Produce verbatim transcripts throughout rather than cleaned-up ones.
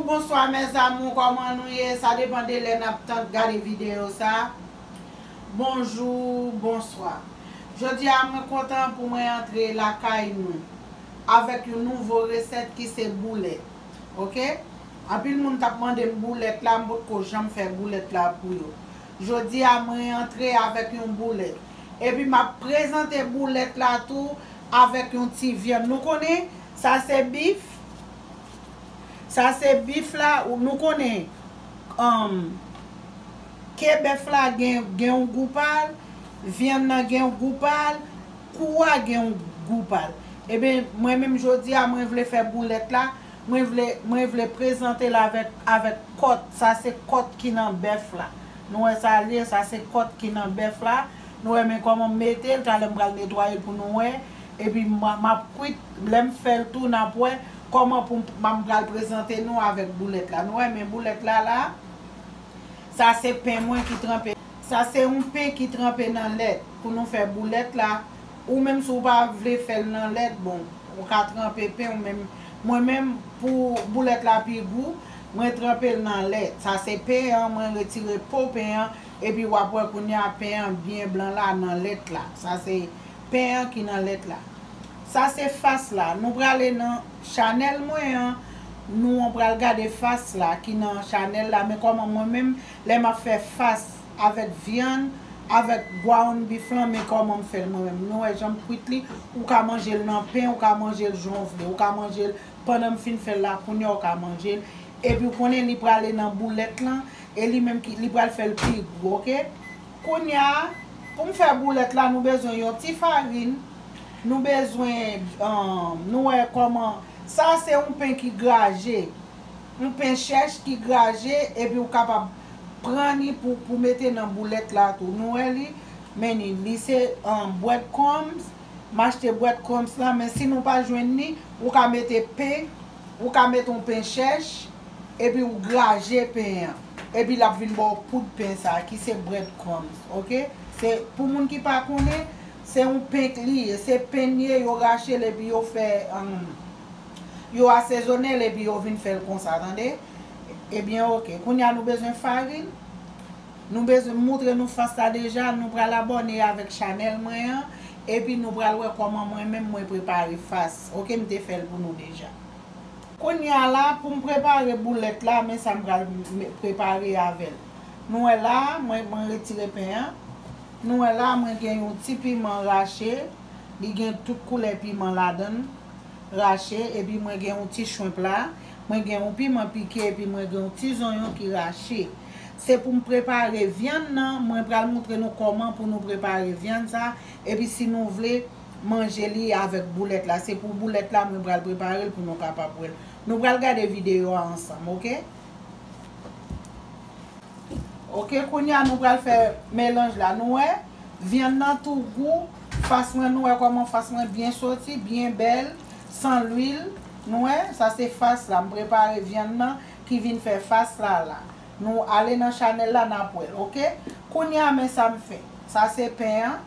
Bonswa mes amours, kòman nou ye? Sa depann de lè n ap tann gade videyo sa. Bonjou, bonswa. Jodi a mwen kontan pou mwen antre lakay nou avèk yon nouvo resèt ki se boulèt. Oke? Anpil moun t ap mande m boulèt la, m potko janm fè boulèt la pou yo. Jodi a mwen antre avèk yon boulèt. Epi m ap prezante boulèt la tou avèk yon ti vyann. Nou konnen, sa se bif. Sa se bif la, ou, nou konnen, um, ke bèf la gen, gen yon gou pa l, vyann nan gen yon gou pa l, kou a gen yon gou pa l. Ebyen, mwen menm jodi a, mwen vle fè boulèt la, mwen vle, mwen vle prezante l avèk, avèk kòt. Sa se kòt ki nan bèf la. Nou wè sa l ye, sa se kòt ki nan bèf la. Nou wè, men kòman m mete l, talè m pral netwaye l pou nou wè. Epi m, m ap kwit, lè m fè l tou, n ap wè kòman pou m, m pral prezante nou avèk boulèt la. Nou wè, men boulèt la la, sa se pen mwen ki tranpe. Sa se yon pen ki tranpe nan lèt pou nou fè boulèt la. Ou menm si w pa vle fè l nan lèt, bon, ou ka tranpe pen ou menm. Mwen menm, pou boulèt la pi gou, mwen tranpe l nan lèt. Sa se pen an, mwen retire po pen an, epi w ap wè kounye a pen an byen blan la nan lèt la. Sa se pen an ki nan lèt la. Sa se fas la. Nou prale nan chanèl mwen an. Nou pral gade fas la ki nan chanèl la. Men kòman mwen menm, lè m ap fè fas avèk vyann, avèk ground beef lan, men kòman m fè l mwen menm. Nou wè jan m kwit li, ou ka manje l nan pen, ou ka manje l jan w vle, ou ka manje l pandan m fin fè l la, kounye a ou ka manje l. Epi w konnen li prale nan boulèt lan, e li menm ki, li pral fè l pi gou, oke? Kounye a, pou m fè boulèt la, nou bezwen yon ti farin, nou bezwen, um, nou wè kòman, sa se yon pen ki graje, yon pen chèch ki graje, epi w kapab pran li pou, pou mete nan boulèt la tou. Nou wè li, men li, li se, um, bread crumbs, m achte bread crumbs la, men si nou pa jwenn li, ou ka mete pen, ou ka mete yon pen chèch, epi ou graje pen an. Epi l ap vin ba w poud pen sa a, ki se bread crumbs, oke? Se, pou moun ki pa konnen, se yon pen k li ye. Se pen l ye, yo rache l epi yo fè, um, yo asezonnen l epi yo vin fè l konsa, tande? Ebyen, oke. Kounye a nou bezwen farin. Nou bezwen moutre nou fas la deja. Nou pral abòne avèk chanèl mwen an. Epi nou pral wè kòman mwen menm mwen prepare fas. Oke, m te fè l pou nou deja. Kounye a la, pou m prepare boulèt la, men sa m pral m-, prepare avè l. Nou wè la, mwen, mwen retire pen an. Nou wè la, mwen gen yon ti piman rache. Li gen tout koulè piman ladan l, rache. Epi mwen gen yon ti chwenp la. Mwen gen yon piman pike, epi mwen gen yon ti zonyon ki rache. Se pou m prepare vyann nan. Mwen pral moutre nou kòman pou nou prepare vyann sa. Epi si nou vle, manje li avèk boulèt la. Se pou boulèt la mwen pral prepare l pou nou kapab wè l. Nou pral gade videyo a ansanm, oke? Oke, kounye a nou pral fè melanj la. Nou wè, vyann nan tou gou. Fas mwen, nou wè kòman fas mwen byen soti, byen bèl, san lwil. Nou wè, sa se fas la. M prepare vyann nan ki vin fè fas la la. Nou ale nan chanèl la, n ap wè l, oke? Kounye a, men sa m fè. Sa se pen an.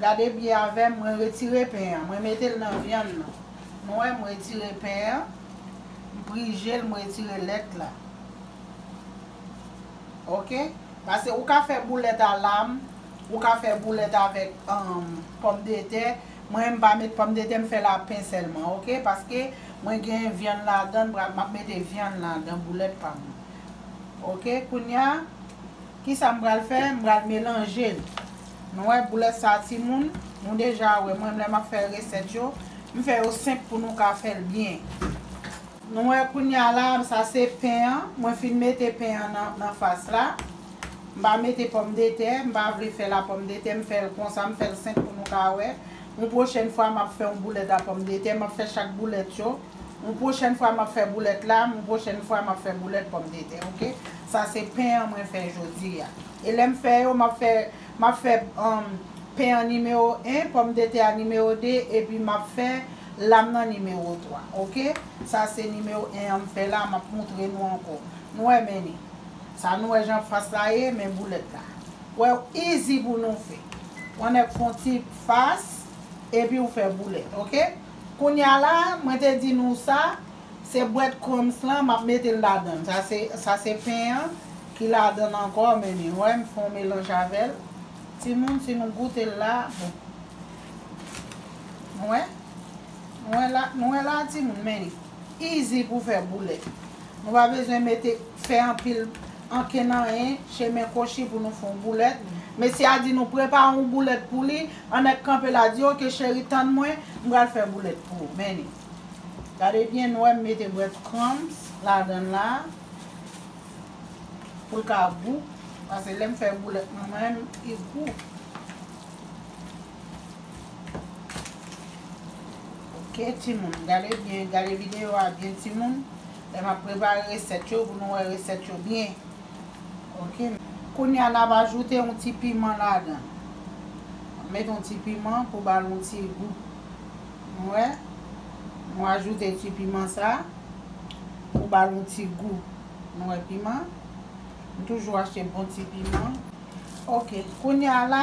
Gade byen avè m, mwen retire pen an. Mwen mete l nan vyann nan. Nou wè, mwen retire pen an. M prije l, mwen retire lèt la. Oke? Paske ou ka fè boulèt a lam, ou ka fè boulèt avèk, um, pòmdetè. Mwen, m pa met pòmdetè, m fè l a pen sèlman, oke? Paske mwen gen vyann ladan, m pra-, m ap mete vyann ladan boulèt pa m. Oke, kounye a, kisa m pral fè? M pral melanje l. Nou wè boulèt sa, timoun, nou deja wè, mwen, lè m ap fè resèt yo, m fè yo senp pou nou ka fè l byen. Nou wè kounye a la, sa se pen an. Mwen fin mete pen an nan, nan fas la. M pa mete pòmdetè, m pa vle fè l a pòmdetè, m fè l konsa, m fè l senp pou nou ka wè. Yon pwochèn fwa, m ap fè yon boulèt a pòmdetè, m ap fè chak boulèt yo. Yon pwochèn fwa, m ap fè boulèt lam, yon pwochèn fwa, m ap fè boulèt pòmdetè, oke? Sa se pen an mwen fè jodi a. E lè m fè yo, m ap fè, m ap fè, um, pen an nimewo en, pòmdetè a nimewo de, epi m ap fè lam nan nimewo twa, oke? Sa se nimewo en an m fè la, m ap moutre nou ankò. Nou wè, men li. Sa nou wè jan fas la ye, men boulèt la. Wè, easy pou nou fè. Ou nèk fè yon ti fas, epi ou fè boulèt, oke? Kounye a la, mwen te di nou sa, Se bread crumbs lan, m ap mete l ladan l. Sa se, sa se pen an ki ladan l ankò, men ni. Wè, m fè yon melanj avè l. Timoun, si nou goute l la, bon. Nou wè? Nou wè la, nou wè la, timoun, men ni. Easy pou fè boulèt. Nou pa bezwen mete, fè anpil, ankenn anyen, chemen kwochi pou nou fè yon boulèt. Mesye a di nou prepare yon boulèt pou li, Annette kanpe la di, "Ok, cheri, tann mwen, m pral fè boulèt pou ou." Men ni. Gade byen, nou wè m mete bread crumbs ladan l la. Pou l ka gou. Paske lè m fè boulèt mwen menm, li gou. Ok, timoun. Gade byen, gade videyo a byen, timoun. Lè m ap prepare resèt yo, pou nou wè resèt yo byen. Ok. Kounye a, n ap ajoute yon ti piman ladan. Mete yon ti piman pou ba l yon ti gou. Nou wè? Nou ajoute ti piman sa pou ba l yon ti gou. Nou wè piman? M toujou achte bon ti piman. Ok. Kounye a la,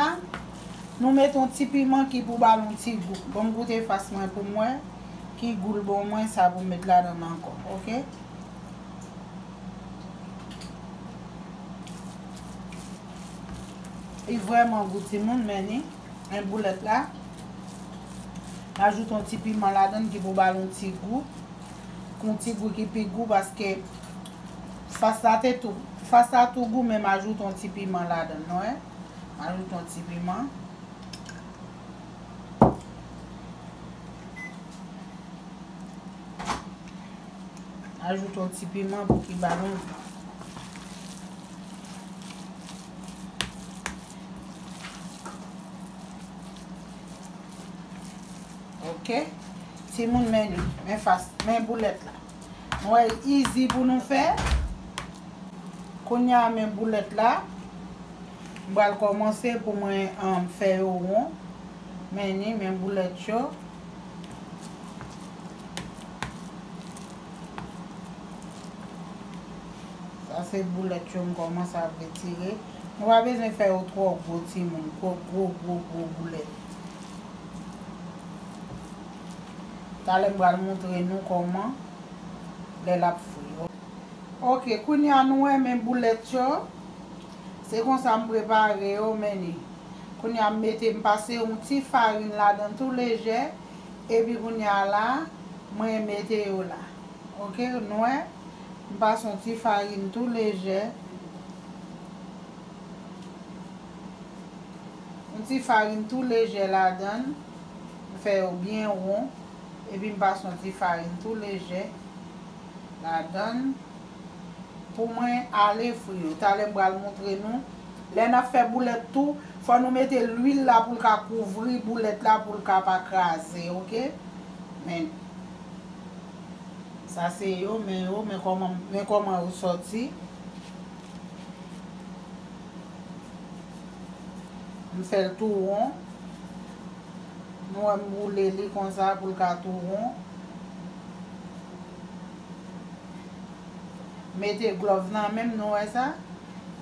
nou mete yon ti piman ki pou ba l yon ti gou. Bon, m goute fas mwen pou m wè ki gou l bon mwen, sa pou m met ladan l ankò. Ok? Li vrèman gou, timoun, men ni, men boulèt la. M ajoute yon ti piman ladan l ki pou ba l yon ti gou. Yon ti gou ki pi gou paske fas la te tou, fas la tou gou, men m ajoute yon ti piman ladan l, nou wè. M ajoute yon ti piman. Ajoute yon ti piman pou ki ba l yon gou. Ok. Timoun, men ni, men fas, men boulèt la. Nou wè, easy pou nou fè. Kounye a, men boulèt la. M pral kòmanse pou mwen, um, fè yo won. Men ni, men boulèt yo. Sa se boulèt yo m kòmanse ap retire. Nou pa bezwen fè yo twò gwo, timoun. Gwo, gwo, gwo, gwo boulèt. Talè m pral montre nou kòman lè l ap fri. Ok, kounye a nou wè men boulèt yo. Se konsa m prepare yo, men ni. Kounye a m mete, m pase yon ti farin ladan tou lejè. Epi kounye a la, mwen mete yo la. Ok, nou wè? M pase yon ti farin tou lejè. Yon ti farin tou lejè ladan l. M fè yo byen won. Epi m pase yon ti farin tou lejè ladan l. Pou mwen ale fri yo. Talè m pral montre nou. Lè n ap fè boulèt tou, fò nou mete lwil la pou l ka kouvri boulèt la, pou l ka pa kraze, ok? Men, sa se yo, men yo, men kòman, men kòman yo sòti. M fè l tou won. Nou wè m boule li konsa pou l ka tou won. Mete glòv nan men m, nou wè sa?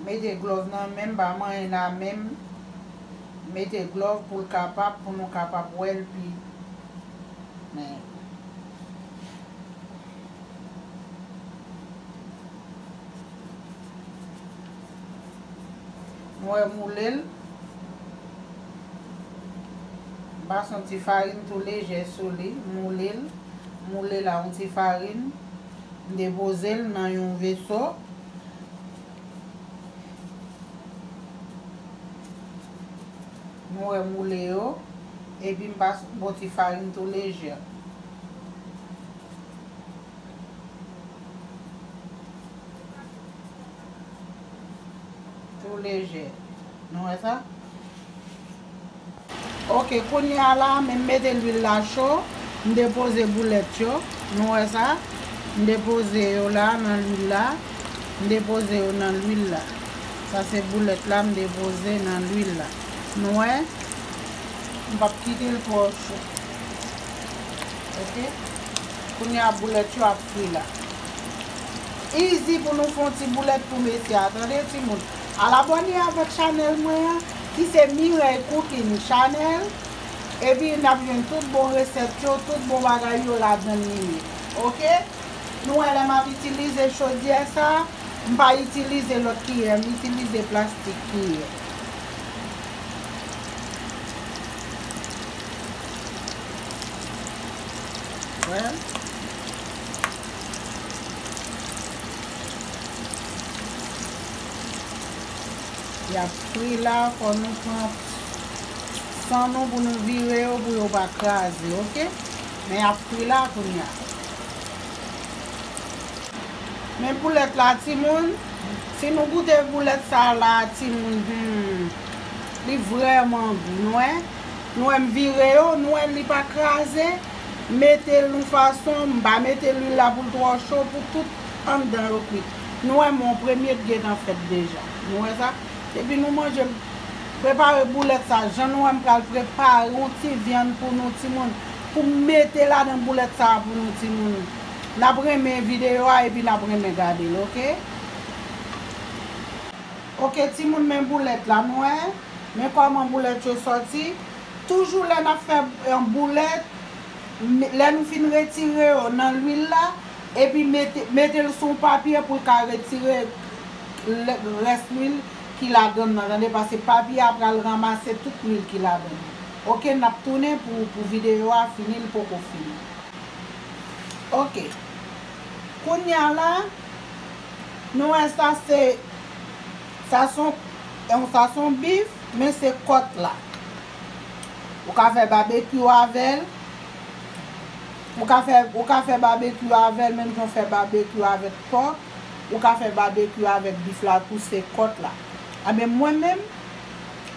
Mete glòv nan men m, pa manyen la men m. Mete glòv pou l kapab, pou nou kapab wè l pi. Men. Nou wè moule l. M pase yon ti farin tou lejè sou li. Moule l. Moule l a yon ti farin. M depoze l nan yon veso. Nou wè moule yo. Epi m pase yon bon ti farin tou lejè. Tou lejè. Nou wè sa? Ok, kounye a la, men m mete lwil la cho. M depoze boulèt yo. Nou wè sa? M depoze yo la, nan lwil la. M depoze yo nan lwil la. Sa se boulèt la, m depoze nan lwil la. Nou wè? M p ap kite l twò cho. Ok? Kounye a, boulèt yo ap fri la. Easy pou nou fè yon ti boulèt pou mesye a, tande, timoun. Al abòne avèk chanèl mwen an, ki se Mireille Cooking Channel. Epi, n ap jwenn tout bon resèt yo, tout bon bagay yo ladan li ye. Ok? Nou wè lè m ap itilize chodyè sa, m pa itilize lòt kiyè, m itilize plastik kiyè. Wè. Y ap fri la, fò nou pran san nou pou nou vire yo, pou yo pa kraze, oke? Men y ap fri la kounye a. Men boulèt la, timoun, si nou goute boulèt sa la, timoun, hmm, li vrèman gou, nou wè? Nou wè m vire yo, nou wè li pa kraze, mete l yon fason, m pa mete lwil la pou l twò cho, pou tout anndan yo kwit. Nou wè men yon premye k gentan fèt deja. Nou wè sa? Depi nou manje, prepare boulèt sa, jan nou wè m pral prepare yon ti vyann pou nou timoun, pou m mete ladan boulèt sa pou nou timoun. N ap renmen videyo a epi n ap renmen gade l, oke? Oke, timoun, men boulèt la, nou wè? Men kòman boulèt yo sòti. Toujou lè n ap fè, eh, boulèt, m-, lè nou fin retire yo nan lwil la, epi mete, mete l sou yon papye pou l ka retire lè, rès lwil ki ladann nan, tande, paske papye a pral ranmase tout lwil ki ladann nan. Oke, n ap tounen pou, pou videyo a fini, li poko fini. Oke. Kounye a la, nou wè sa se, sa se yon, sa se yon bif, men se kòt la. Ou ka fè babekyou avè l. Ou ka fè, ou ka fè babekyou avè l, menm jan w fè babekyou avèk pòk. Ou ka fè babekyou avèk bif la tou, se kòt la. Anben, mwen menm,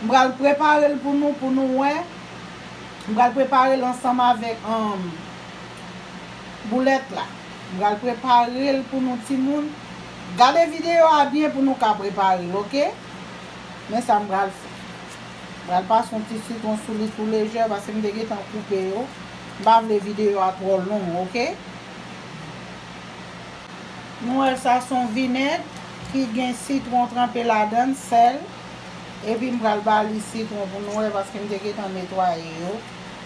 m pral prepare l pou nou, pou nou wè. M pral prepare l ansanm avèk, um, boulèt la. M pral prepare l pou nou, timoun. Gade videyo a byen pou nou ka prepare l, oke? Men sa m pral fè. M pral pase yon ti sitwon sou li tou lejè, paske m te gentan koupe yo. M pa vle videyo a twò long, oke? Nou wè sa se yon vinèg ki gen sitwon tranpe ladan l, sèl. Epi m pral ba li sitwon pou nou wè, paske m te gentan netwaye yo.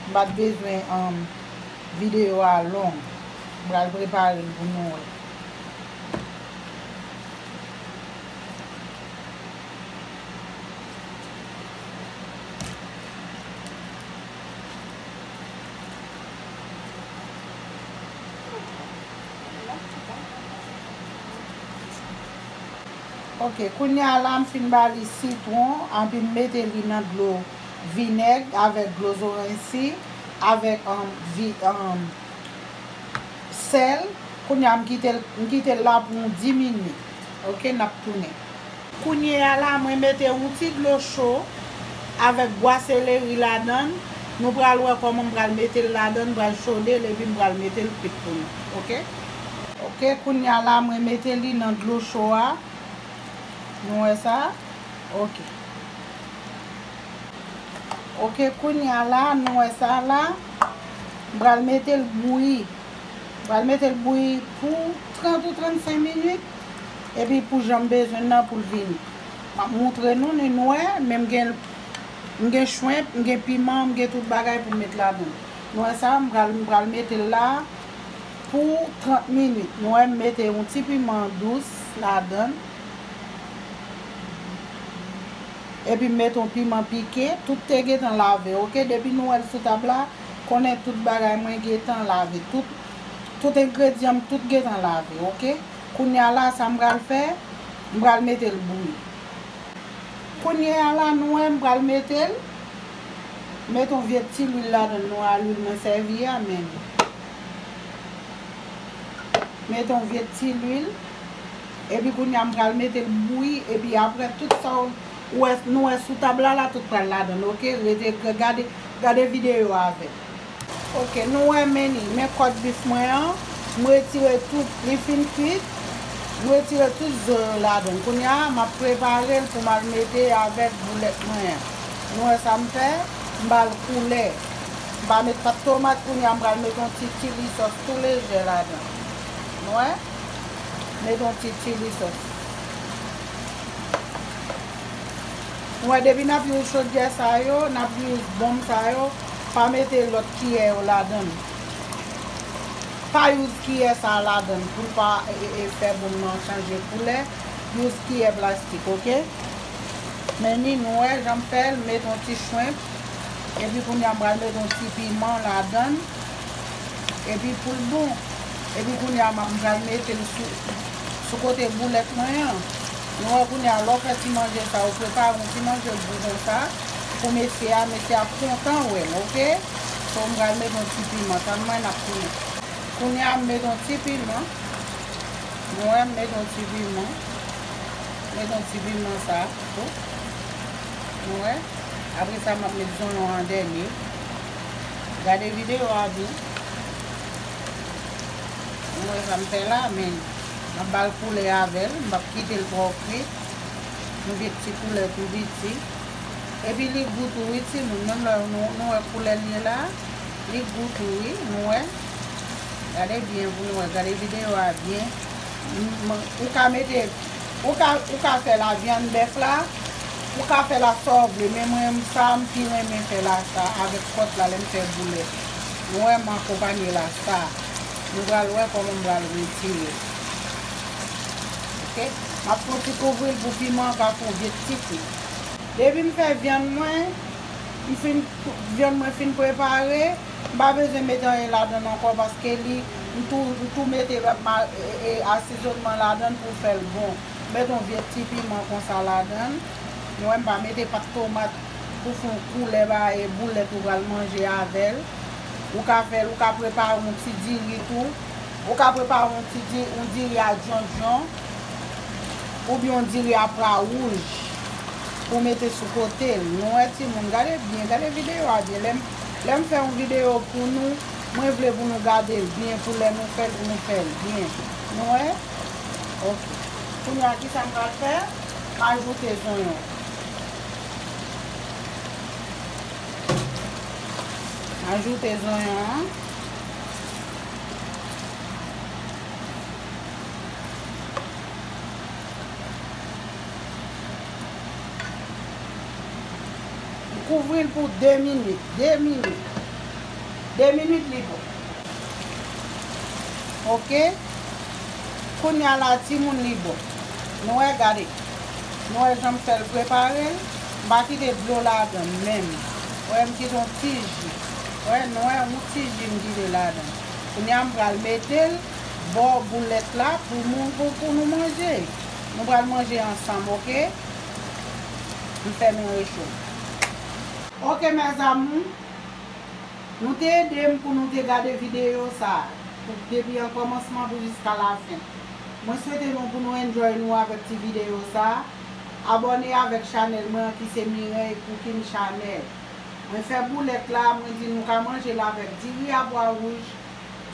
M pa t bezwen, um, videyo a long. M pral prepare l pou nou wè. Oke, kounye a la, m fin ba li sitwon, anpi m mete li nan dlo vinèg avèk dlo zoranj si, avèk, um, vi-, um, sèl. Kounye a, m kite l, m kite l la pou yon dis minit. Oke, n ap tounen. Kounye a la, mwen mete yon ti dlo cho avèk bwa seleri ladan l. Nou pral wè kòman m pral mete l ladan l, m pral chode l, epi m pral mete l kwit pou nou. Oke? Oke, kounye a la, mwen mete li nan dlo cho a. Nou wè sa? Oke. Oke, kounye a la, nou wè sa la. M pral mete l bouyi. M pral mete l bouyi pou trant ou trannsenk minit. Epi pou jan m bezwen l nan pou l vini. M ap montre nou, nou wè, men m gen, m gen chwenp, m gen piman, m gen tout bagay pou m met ladan l. Nou wè sa, m pral, m pral mete l la pou trant minit. Nou wè, m mete yon ti piman dous ladan l. Epi m mete yon piman pike, tout te gentan lave, oke? Depi nou wè l sou tab la, konnen tout bagay mwen gentan lave. Tout, tout engredyan m, tout gentan lave, oke? Kounye a la, sa m pral fè, m pral mete l bouyi. Kounye a la, nou wè, m pral mete l, mete yon vye ti lwil ladan l, nou wè lwil mwen sèvi a, men. Mete yon vye ti lwil. Epi kounye a m pral mete l bouyi. Epi apre tout sa w wè, nou wè sou tab la, la tout pral ladan l, oke? Rete gade, gade videyo a avè m. Oke, nou wè men li, men kòt bif mwen an. M retire tout, li fin kwit. M retire tout zo yo ladan l. Kounye a, m ap prepare l pou m al mete avèk boulèt mwen an. Nou wè sa m fè? M ba l koulè. M pa met pat tomat, kounye a m pral met yon ti chili sòs tou lejè ladan. Nou wè? Met yon ti chili sòs. Nou wè, depi n ap youz chodyè sa yo, n ap youz bonm sa yo, pa mete lòt kiyè yo ladan l. Pa use kiyè sa ladan l pou l pa e, e, e, fè boul nan chanje koulè. Use kiyè plastik, oke? Men ni nou wè jan m fè l, m met yon ti shrimp. Epi kounye a m pral met yon ti piman ladan l. Epi pou l bon. Epi kounye a m pral mete l sou, sou kote boulèt mwen an. Nou wè kounye a, lè w fè ti manje sa, ou prepare yon ti manje gou konsa pou mesye a, mesye a ap kontan wè l, oke? So, m pral mete yon ti piman, tann mwen n ap tounen. Kounye a, m mete yon ti piman. Nou wè, m mete yon ti piman. Mete yon ti piman sa tou. Nou wè. Apre sa, m ap met zonyon an dènye. Gade videyo a byen. Nou wè sa m fè la, men m ap ba l koulè avè l. M p ap kite l twò fri. Nou gen ti koulè tou piti. Epi li gou tou wi timoun, menm lè nou, nou wè koulè l ye la, li gou tou wi, nou wè. Gade byen pou nou wè, gade videyo a byen. M, m, ou ka mete, ou ka, ou ka fè lavyann bèf la, ou ka fè la sa w vle, men mwen sa m pi renmen fè la sa avèk kòt la lè m fè boulèt. Nou wè m akonpanye la sa. Nou pral wè kòman m pral retire. Oke? M ap fè yon ti kouvri l pou piman an ka fè yon vye ti kou. Depi m fè vyann mwen, m fin, vyann mwen fin prepare, m pa bezwen mete anyen ladan l ankò paske li, m tou, m tou mete ma, e, e, asezònman ladan l pou fè l bon. M mete yon vye ti piman konsa ladan l. Nou wè m pa mete pat tomat pou fè yon koulè ba e boulèt ou pral manje avè l. Ou ka fè l, ou ka prepare yon ti diri tou. Ou ka prepare yon ti di, yon diri a djondjon. Oubyen yon diri a pwa wouj pou mete sou kote l. Nou wè timoun, gade byen, gade videyo a byen. Lè m, lè m fè yon videyo pou nou, mwen vle pou nou gade l byen, pou lè nou fè l, pou nou fè l byen. Nou wè? Oke. Kounye a, kisa m pral fè? M ajoute zonyon. M ajoute zonyon an. M kouvri l pou de minit, de minit. De minit li bon. Oke? Kounye a la, timoun, li bon. Nou wè, gade. Nou wè jan m fè l prepare l. M pa kite dlo ladan l menm. Wè, m kite yon ti ji. Wè, nou wè, yon ti ji m kite ladan l. Kounye a, m pral mete l bò boulèt la pou nou, pou, pou nou manje. Nou pral manje ansanm, oke? M fèmen recho. Oke, mes amours. Nou te ede m pou nou te gade videyo sa a, pou, depi an kòmansman pou jiska lafen. Mwen swete nou pou nou enjoy nou avèk ti videyo sa a. Abòne avèk chanèl mwen an ki se Mireille Cooking Channel. Mwen fè boulèt la, mwen di nou ka manje l avèk diri a pwa wouj,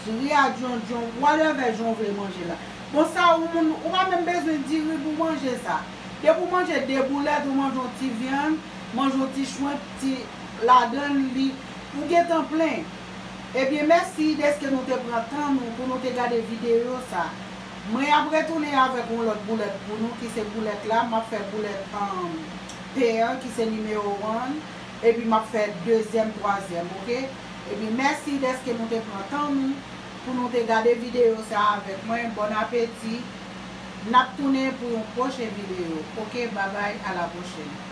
diri a djondjon, whatever jan w vle manje la. Bon, sa ou moun, ou pa menm bezwen diri pou manje sa. Depi w manje de boulèt, ou manje yon ti vyann, manje yon ti shrimp, ti ladan li, ou gentan plen. Ebyen, mèsi dèske nou te pran tan nou pou nou te gade videyo sa. Mwen ap retounen avèk yon lòt boulèt pou nou, ki se boulèt la, m ap fè boulèt, um, pen an, ki se nimewo wan, epi m ap fè dezyèm, twazyèm, oke? Ebyen, mèsi dèske nou te pran tan nou pou nou te gade videyo sa avèk mwen. Bon apeti. N ap tounen pou yon pwochen videyo. Oke, babay, a la pwochèn.